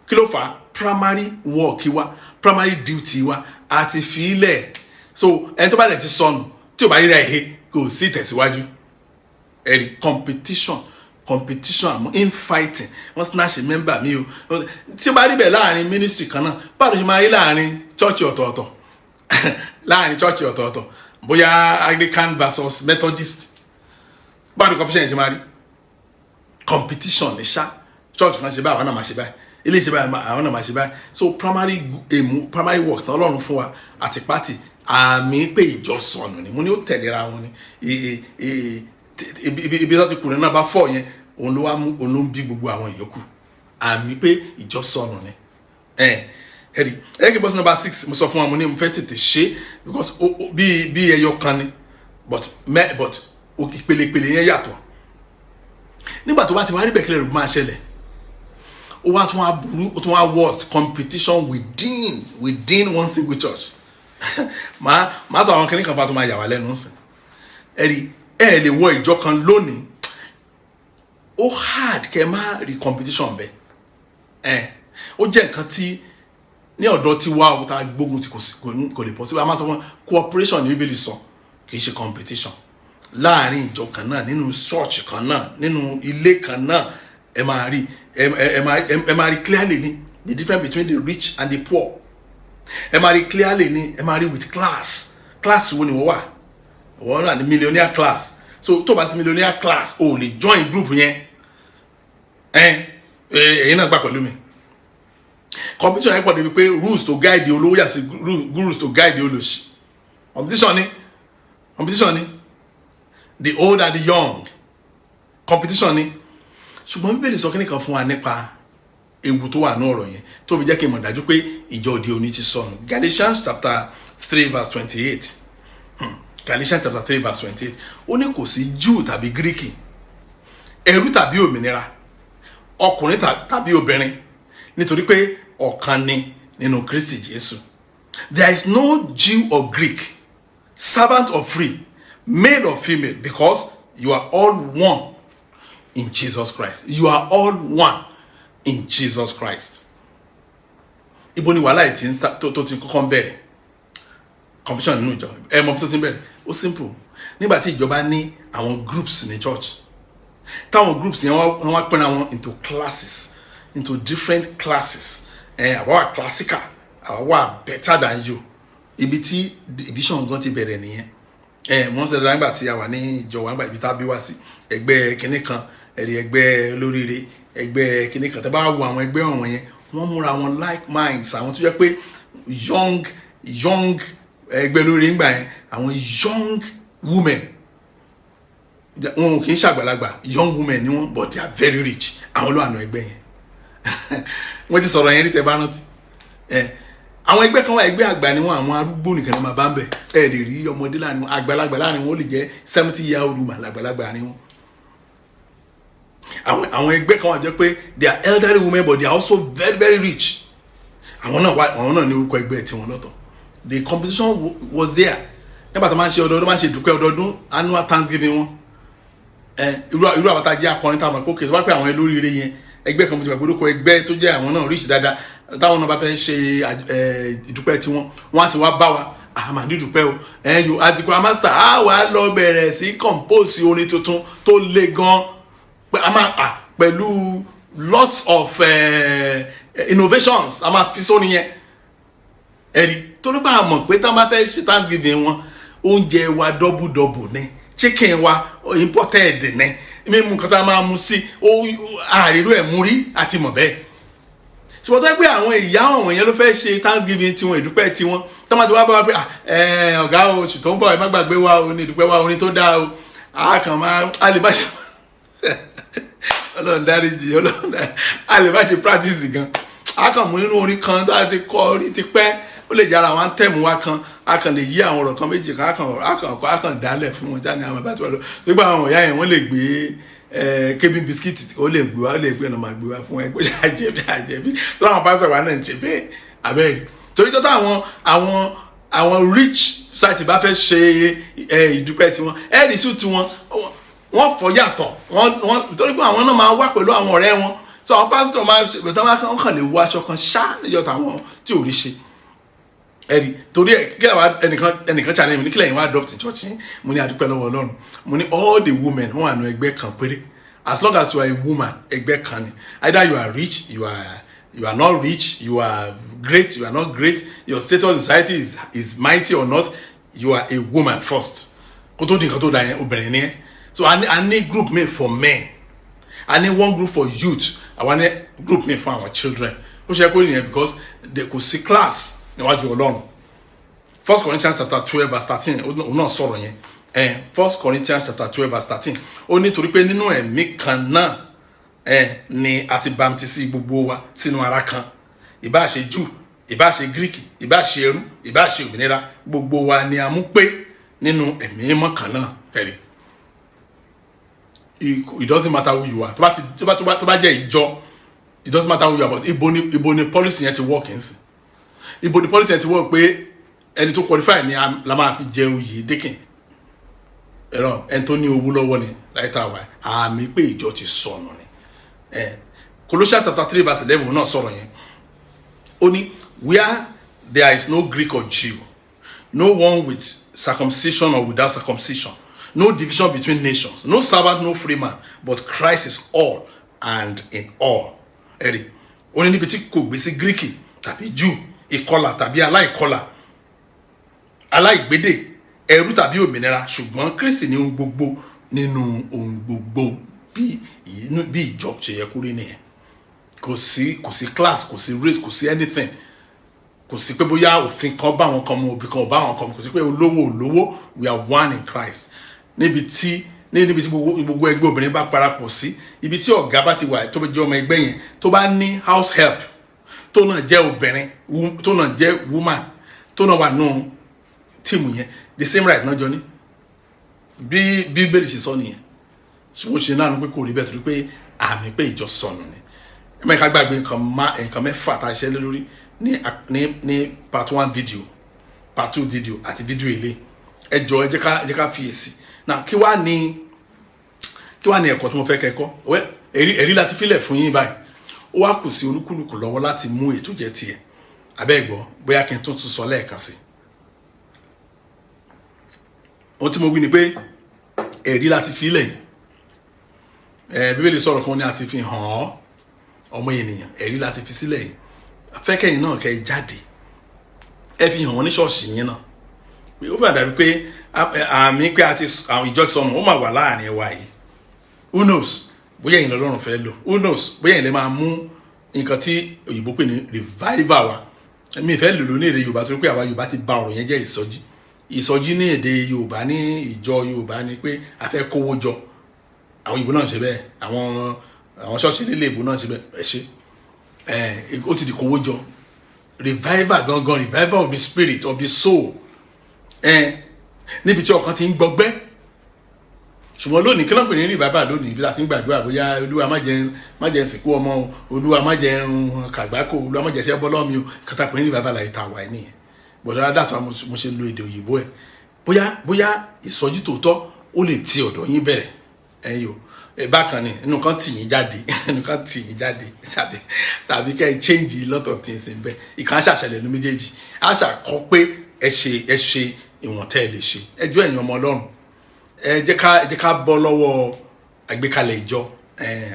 Kí ló fà á? Primary work wa, primary duty wa, àti fi ilẹ̀. So ẹni tó bá dẹ̀ ti sọnù, tí ò bá ríra ẹ̀ he, kò sí ìtẹ̀síwájú. Ẹ̀rí, competition, competition, àmọ́ infighting, wọ́n snatch member mi o. Tí ó bá rí bẹ́ẹ̀ láàrin ministry kan náà, báwo ló ṣe máa rí láàrin church ọ̀tọ̀ọ̀tọ̀, láàrin church ọ̀tọ̀ọ̀tọ̀, bóyá Anglican versus Methodist? Báwo ni competition yẹn ṣe máa rí? Competition ní ṣá. Church kan ṣe báyìí, àwọn náà máa ṣe báyìí. Ilé ṣe báyìí, àwọn náà máa ṣe báyìí. So primary aim, primary work tán Ọlọ́run fún wa àti pátì, àmì pé ìjọ sọnù ni. Mo ní ó tẹ̀léra wọn ni. Ibi tó ti kùnà náà bá fọ̀ yẹn, òun ló wá mú, òun ló ń bí gbogbo àwọn ìyókù. Àmì pé ìjọ sọnù ni. Ẹ ẹ̀rí, ẹ kí n bọ́ sí number 6. Mo sọ fún wa, mo ní mo fẹ́ tètè ṣe because bí ẹyọ kan ni, but ìpelepele yẹn yàtọ̀. Nígbà tó bá ti wá rí bẹ́ẹ̀, kílẹ̀ rẹ̀ máa ṣẹlẹ̀? Ó wá tún wá burú, ó tún wá worst, competition within one single church. Màá sọ àwọn kìnnìkan fún wa tó máa yà wá lẹ́nu sìn. Ẹ rí, ẹ lè wọ ìjọ kan lónìí, ó hard kẹ́ má rí competition bẹ́ẹ̀. Ẹ ó jẹ́ nǹkan tí ní ọ̀dọ̀ tí wá o tá a gbógun tí kò lè possible. A máa sọ fún cooperation ní Bíbélì sọ, kì í ṣe competition. Láàrin ìjọ kan náà, nínú church kan náà, nínú ilé kan náà, ẹ máa rí clearly ní the difference between the rich and the poor. Ẹ máa rí clearly ní, ẹ máa rí with class. Class wo ni wọ́n wà? Wọ́n wà ní millionaire class. So tó bá sí millionaire class, o lè join group yẹn. Ẹ ẹ̀yin náà gbà pẹ̀lú mi, competition yẹn pọ̀ débi pé rules to guide olówó yàtọ̀ sí rules to guide olòṣì. Competition ni, competition ni. The old and the young, competition ni. Ṣùgbọ́n Bíbélì sọ kíní kan fún wa nípa ewu tó wà ní ọ̀rọ̀ yẹn, tó fi jẹ́ kí n mọ̀ dájú pé ìjọ òde òní ti sọnù. Galatians chapter 3 verse 28. Galatians chapter 3 verse 28, ó ní kò sí Jew tàbí Gíríkì, ẹrú tàbí òmìnira, ọkùnrin tàbí obìnrin, nítorí pé ọ̀kan ni nínú Kristi Jésù. There is no Jew or Greek, servant or free, male or female, because you are all one in Jesus Christ. You are all one in Jesus Christ. Ibo ni wàhálà yìí ti ń sá tó ti kọ́kọ́ ń bẹ̀rẹ̀? Competition nínú ìjọ, ẹ mọ bí tó ti ń bẹ̀rẹ̀. Ó simple. Nígbà tí ìjọba ní àwọn groups ní church, táwọn groups yẹn wọ́n wá pín àwọn into classes, into different classes. Ẹ àwa wà classical, àwa wà better than you. Ibi tí division gan ti bẹ̀rẹ̀ nìyẹn. Ẹ wọ́n ṣe dáadáa nígbà tí a wà ní ìjọ wa, nígbà ibi tá a bí wá sí, ẹgbẹ́ kinní kan, ẹ̀rí ẹgbẹ́ olóríire, ẹgbẹ́ kinní kan. Tẹ́ bá wo àwọn ẹgbẹ́ ọ̀wọ̀n yẹn, wọ́n múra wọn like minds, àwọn tó jẹ́ pé young young ẹgbẹ́ olóríire ńgbà yẹn, àwọn young women, wọn ò kì í ṣàgbàlagbà, young women ni wọn, but they are very rich. Àwọn ló wà nù ẹgbẹ́ yẹn. Wọ́n ti sọ̀rọ̀ yẹn rí, tẹ́ bá rántí. Ẹ àwọn ẹgbẹ́ kan wà, ẹgbẹ́ àgbà ni wọ́n, àwọn arúgbó nìkan ni máa bá ń bẹ̀. Ẹ lè rí ọmọdé láàrin wọn, àgbàlagbà láàrin wọn ó lè jẹ́ 70-year old woman làgbàlagbà láàrin wọn. Àwọn ẹgbẹ́ kan wà jẹ́ pé they are elderly women, but they are also very, very rich. Àwọn náà wà, àwọn náà ní orúkọ ẹgbẹ́ tiwọn lọ́tọ̀. The competition was there nígbà tó máa ń ṣe ọdọọdún, máa ń ṣe ìdúpẹ́ ọdọọdún, annual thanksgiving wọn. Ẹ irú àwọn tá a jẹ́ akọrin, táwọn àpò kè tó bá pẹ́, àwọn olóríire yẹn, ẹgbẹ́ kan mo ti gbàgbé orúkọ ẹgbẹ́ tó jẹ́ àwọn náà rich dáadáa, táwọn náà bá fẹ́ ṣe ìdúpẹ́ tiwọn, wọ́n á ti wá bá wa, àmà ní ìdúpẹ́ o. Ẹ yo àti choir master á wà lọ bẹ̀rẹ̀ sí compose orin tuntun tó le gan, a máa pẹ̀lú lots of innovations a máa fi sóni yẹn. Ẹ̀rí torí pé a mọ̀ pé táwọn bá fẹ́ ṣe thanksgiving wọn, oúnjẹ wa double double ní, chicken wa imported ní, mímu nǹkan tá a máa mu sí àríró ẹ̀ mú rí àti mọ̀ bẹ́ẹ̀. Ṣùgbọ́n tó yẹ pé àwọn ìyá ọ̀wọ̀n yẹn ló fẹ́ ṣe thanksgiving tiwọn, ìdúpẹ́ tiwọn, tó máa ti wá bá wa pé ọ̀gá o, oṣù tó ń bọ̀, ẹ má gbàgbé wa o ní ìdúpẹ́ wa, orin tó dáa o, a kàn máa a lè má ṣe, Ọlọ́run dáríjì, Ọlọ́run dáríjì, a lè má ṣe practice gan. A kàn mú inú orin kan tó a ti kọ orin ti pẹ́, ó lè jẹ́ ara àwọn anthem wa kan, a kàn lè yí àwọn ọ̀rọ̀ kan méjì kan, a kàn dálẹ̀ fún wọn jáde. Àwọn ìbá tí wọ́n lọ nígbà àwọn ìyá yẹn, wọ́n lè gbé Cabin biscuit, ó lè gbé wa, ó lè gbé ọ̀nà máa gbé wa fún ẹ pé àjẹbí àjẹbí tó àwọn pásítọ̀ wa náà ń ṣe bẹ́ẹ̀ abẹ́rẹ́. Torí tó táwọn àwọn rich society bá fẹ́ ṣe ìdúpẹ́ tiwọn, ẹ rí sí tiwọn, wọ́n fọ́ yàtọ̀ wọ́n, torí pé àwọn náà máa wá pẹ̀lú àwọn ọ̀rẹ́ wọn. So àwọn pásítọ̀ máa ṣe ìgbà tí wọ́n kàn lè wọ aṣọ kan ṣá níjọ́ táwọn tí ò rí ṣe. Ẹ̀rí torí ẹ̀ kí làwọn ẹnìkan challenge mi ní kílẹ̀ yẹn wá adopt in church yín. Mo ní adúpẹ́ lọ́wọ́ Ọlọ́run, mo ní all the women, wọ́n wà nù ẹgbẹ́ kan péré. As long as you are a woman, ẹgbẹ́ kan ni. Either you are rich, you are not rich, you are great, you are not great, your status in society is mighty or not, you are a woman first. Kó tó di nǹkan tó da yẹn, obìnrin ni ẹ. So a ní group made for men, a ní one group for youth, àwa ní group made for our children. Ó ṣe kó nìyẹn, because there kò sí class níwájú Ọlọ́run. First Corinthians chapter 12 verse 13, òun náà sọ̀rọ̀ yẹn. First Corinthians chapter 12 verse 13, ó ní torí pé nínú ẹ̀mí kan náà ni a ti bamtisi gbogbo wa sínú ara kan, ìbá ṣe Júù, ìbá ṣe Greek, ìbá ṣe ẹrú, ìbá ṣe òmìnira, gbogbo wa ni a mú pé nínú ẹ̀mí mímọ́ kan náà. Ẹ̀rí, it doesn't matter who you are. Tó bá ti tó bá jẹ́ ìjọ, it doesn't matter who you are. But ibo ni policy yẹn ti work nsìn? Ibo ni policy yẹn ti work pé ẹni tó qualify ni la máa fi jẹ oyè deacon? Ẹ̀rọ ẹni tó ní owó lọ́wọ́ ni láyé tá a wà. Àmì pé ìjọ ti sọnù ni. Colossians chapter 3 verse 11 náà sọ̀rọ̀ yẹn. Ó ní where there is no Greek or Jew, no one with circumcision or without circumcision, no division between nations, no servant, no free man, but Christ is all and in all. Ẹ̀rí, ó ní níbi tí kò gbé sí Gíríkì tàbí Júù, ìkọlà tàbí aláìkọlà, aláìgbédè, ẹrú tàbí òmìnira, ṣùgbọ́n Kristi ní ohun gbogbo nínú ohun gbogbo. Bí ìjọ ṣe yẹ kó rí nìyẹn. Kò sí class, kò sí race, kò sí anything. Kò sí pé bóyá òfin kan bá àwọn kan mu, òbí kan ò bá àwọn kan mu. Kò sí pé olówó olówó. We are one in Christ. Níbi tí gbogbo ẹgbẹ́ obìnrin bá parapọ̀ sí, ibi tí ọ̀gá bá ti wà, tó bá jẹ́ ọmọ ẹgbẹ́ yẹn, tó bá ní house help tó náà jẹ́ obìnrin, tó náà jẹ́ woman, tó náà wà nù team yẹn, the same right náà jọ ní. Bí Bíbélì ṣe sọ nìyẹn. Ṣùgbọ́n ṣe náà ni pé kò rí bẹ́ẹ̀, torí pé àmì pé ìjọ sọnù ni. Ẹ má ká gbàgbé nǹkan mẹ́fà tá a ṣe lé lórí ní part one video, part two video àti video ilé. Ẹ jọ, ẹ jẹ́ ká fiyèsí náà. Kí wá ní ẹ̀kọ́ tí mo fẹ́ kẹ́kọ̀ọ́? Wẹ́ ẹ̀rí láti filẹ̀ fún yín báyìí. Ó wá kù sí olúkúlùkù lọ́wọ́ láti mú ètò jẹ́ tiẹ̀. Abẹ́ ẹ̀gbọ́, bóyá kí n tún tún sọ lẹ́ẹ̀kan sí. Ohun tí mo wí ni pé ẹ̀rí láti filẹ̀ yìí. Bíbélì sọ̀rọ̀ kan ní a ti fi hàn ọ́, ọmọ ènìyàn. Ẹ̀rí láti fi sílẹ̀ yìí. Fẹ́kẹ̀yìn náà kẹ́ ẹ jáde. Ẹ fi hàn wọ́n ní ṣọ́ọ̀ṣì yín náà pé ó fẹ́ dàbí pé àmì pé àti àwọn ìjọ sọnù, ó máa wà láàrin wa yìí. Who knows bóyá ẹ̀yin lọ́lọ́run fẹ́ lò? Who knows bóyá ẹ̀yin lè máa mú nǹkan tí òyìnbó pè ní revival wa? Mi ìfẹ́ lò ló ní èdè Yorùbá, torí pé àwa Yorùbá ti bà ọ̀rọ̀ yẹn jẹ́. Ìsọjí, ìsọjí ní èdè Yorùbá, ní ìjọ Yorùbá, ni pé a fẹ́ kówó jọ. Àwọn òyìnbó náà ń ṣe bẹ́ẹ̀, àwọn ṣọ́ọ̀ṣì lílé ìbò náà ń ṣe bẹ́ẹ̀. Ẹ ṣe ẹ, ó ti di kówó jọ. Revival gangan, revival of the spirit, of the soul, ẹ níbi tí ọkàn ti ń gbọgbẹ́. Ṣùgbọ́n lónìí, kí ló ń pè ní revival lónìí? Ibi tá a ti ń gbàdúrà bóyá Olúwa, má jẹ́ sìnkú ọmọ o, Olúwa, má jẹ́ ń kàgbákò, Olúwa, má jẹ́ ṣẹ́ bọ́lọ́ mi o. Kàtà pè ní revival láyé tá a wà nìyẹn. But that's why mo ṣe lo èdè òyìnbó ẹ̀. Bóyá ìsọjí tòótọ́ ó lè ti ọ̀dọ̀ yín bẹ̀rẹ̀. Ẹ̀yin o, ẹ bákan ni inú kan tì yín jáde, inú kan tì yín jáde, tàbí kẹ́ ẹ change a lot of things ń bẹ. Ìkan aṣàṣẹlẹ̀ ní méjèèjì, a ṣàkọ pé ẹ ṣe ìwọ̀n tẹ́ ẹ lè ṣe. Ẹ jọ̀ọ́, ẹ̀yin ọmọ Ọlọ́run, ẹ jẹ́ ká bọ́ lọ́wọ́ àgbékalẹ̀ ìjọ.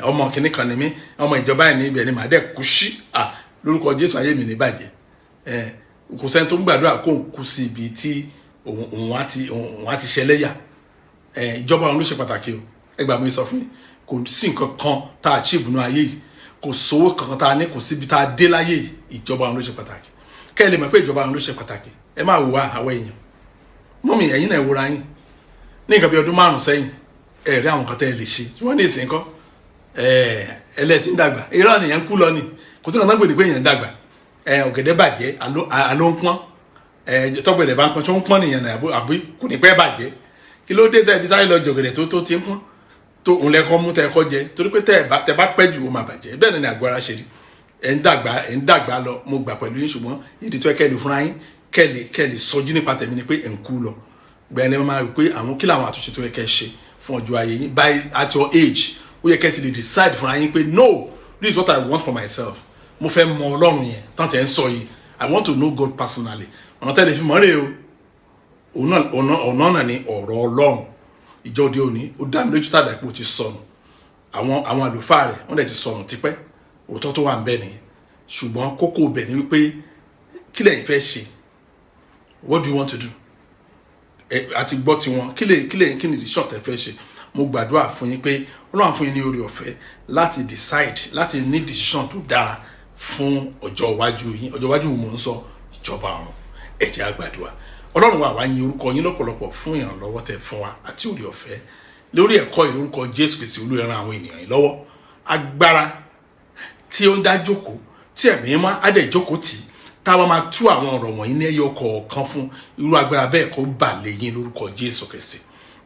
Ọmọ kìnnì kan ni mí, ọmọ ìjọba ẹ̀ ní ibẹ̀ ni màá dẹ̀ kú sí. À, lórúkọ Jésù, ayé mi ní bàjẹ́. Kò sẹ́ni tó ń gbàdúrà kó ń kú sí ibi tí òun á ti ṣẹlẹ́yà. Ìjọba òun ló ṣe pàtàkì o. Ẹ gbà mí sọ fún yín, kò sí nǹkan kan tá a achieve nínú ayé yìí, kò sówó kankan tá a ní, kò síbi tá a dé láyé yìí. Ìjọba òun ló ṣe pàtàkì. Kẹ́ ẹ lè mọ̀ pé ìjọba òun ló ṣe pàtàkì, ẹ máa wò wá àwọn èèyàn. Mummy, ẹ̀yin náà, ẹ wòra yín ní nǹkan bí ọdún 5 sẹ́yìn. Ẹ rí àwọn kan tẹ́ ẹ lè ṣe, ṣùgbọ́n ní ìsìn kọ́ ẹ ẹlẹ́tí ń dàgbà. Irọ́ nìyẹn, ń kú lọ ni. Kò sí nǹkan tó ń pè ní pé èèyàn ń dàgbà. Ẹ ọ̀gẹ̀dẹ̀ bàjẹ́, àló ń pọ́n. Ẹ tọ́gbẹ̀dẹ̀ bá ń pọ́n, tó ń pọ́n nìyẹn náà, àbí kò ní pẹ́ bàjẹ́? Kí ló dé tẹ́ fi sáré lọ jọ̀gẹ̀dẹ̀ tó ti ń pọ́n, tó òun lẹ́kọ́ mú tẹ́ kọ́ jẹ? Torí pé tẹ́ bá pẹ́ jù, ó máa bàjẹ́. Bẹ́ẹ̀ ni àgọ́ ara ṣe rí. Ẹ̀ ń dàgbà, ẹ̀ ń dàgbà lọ. Mo gbà pẹ̀lú yín, ṣùgbọ́n ìdí tó yẹ kẹ́ ẹ lè fúnra yín, kẹ́ lè sọjí nípa tẹ̀mí ni pé ẹ̀ ń kú lọ. Gbẹ̀yìn lẹ́ẹ̀ máa rí pé àwọn kí làwọn àtúnṣe tó yẹ kẹ́ ẹ ṣe fún ọjọ́ ayé yín. By at your age, ó yẹ kẹ́ ẹ ti lè decide fúnra yín pé, "No, this is what I want for myself. Mo fẹ́ mọ Ọlọ́run yẹn tán tẹ̀ ń sọ yìí. I want to know God personally." Ọ̀nà tẹ́lẹ̀ fi mọ́ rèé o. Ọ̀nà náà ni ọ̀rọ̀ Ọlọ́run. Ìjọ òde òní, ó dá mi lójú tàdá pé ó ti sọnù. Àwọn àlùfáà rẹ̀, wọ́n dẹ̀ ti sọnù tipẹ́. Òótọ́ tó wà ń bẹ nìyẹn. Ṣùgbọ́n kókó bẹ̀ ni wípé, kí lẹ̀yin fẹ́ ṣe? What do you want to do? Ẹ àti gbọ́ tiwọn. Kí ni the short ẹ fẹ́ ṣe? Mo gbàdúrà fún yín pé Ọlọ́run fún yín ní oore ọ̀fẹ́ láti decide, láti ní decision tó dára fún ọjọ́ iwájú yín. Ọjọ́ iwájú mò ń sọ, ìjọba ọ̀run. Ẹ jẹ́ á gbàdúrà. Ọlọ́run wa, wá yin orúkọ yín lọ́pọ̀lọpọ̀ fún ìrànlọ́wọ́ tẹ́ fún wa àti oore ọ̀fẹ́ lórí ẹ̀kọ́ yìí. Lórúkọ Jésù Kristi, Olúwa, ràn àwọn ènìyàn yìí lọ́wọ́. Agbára tí ó ń dá jókòó, tí Ẹ̀mí máa á dẹ̀ jókòó tì í, táwa máa tú àwọn ọ̀rọ̀ wọ̀nyí ní ẹyọ kọ̀ọ̀kan fún, irú agbára bẹ́ẹ̀ kó bà lé yín lórúkọ Jésù Kristi.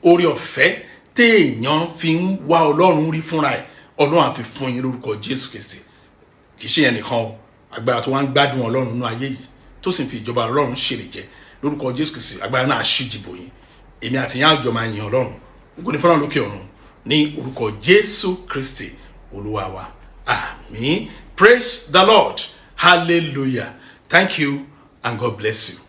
Oore ọ̀fẹ́ téèyàn fi ń wá Ọlọ́run rí fúnra ẹ̀, Ọlọ́run á fi fún yín lórúkọ Jésù Kristi. Kì í ṣe yẹn nìkan o, agbára tó wá ń gbádùn Ọlọ́run nínú ayé yìí, tó sì ń fi ìjọba Ọlọ́run ṣèrè jẹ, lórúkọ Jésù Kristi, agbára náà ṣí jìbò yín. Èmi àti yín àjọ máa yin Ọlọ́run. Ògo ni fọ́nrán lókè ọ̀run ní orúkọ Jésù Kristi Olúwa wa. Àmín. Praise the Lord. Hallelujah. Thank you and God bless you.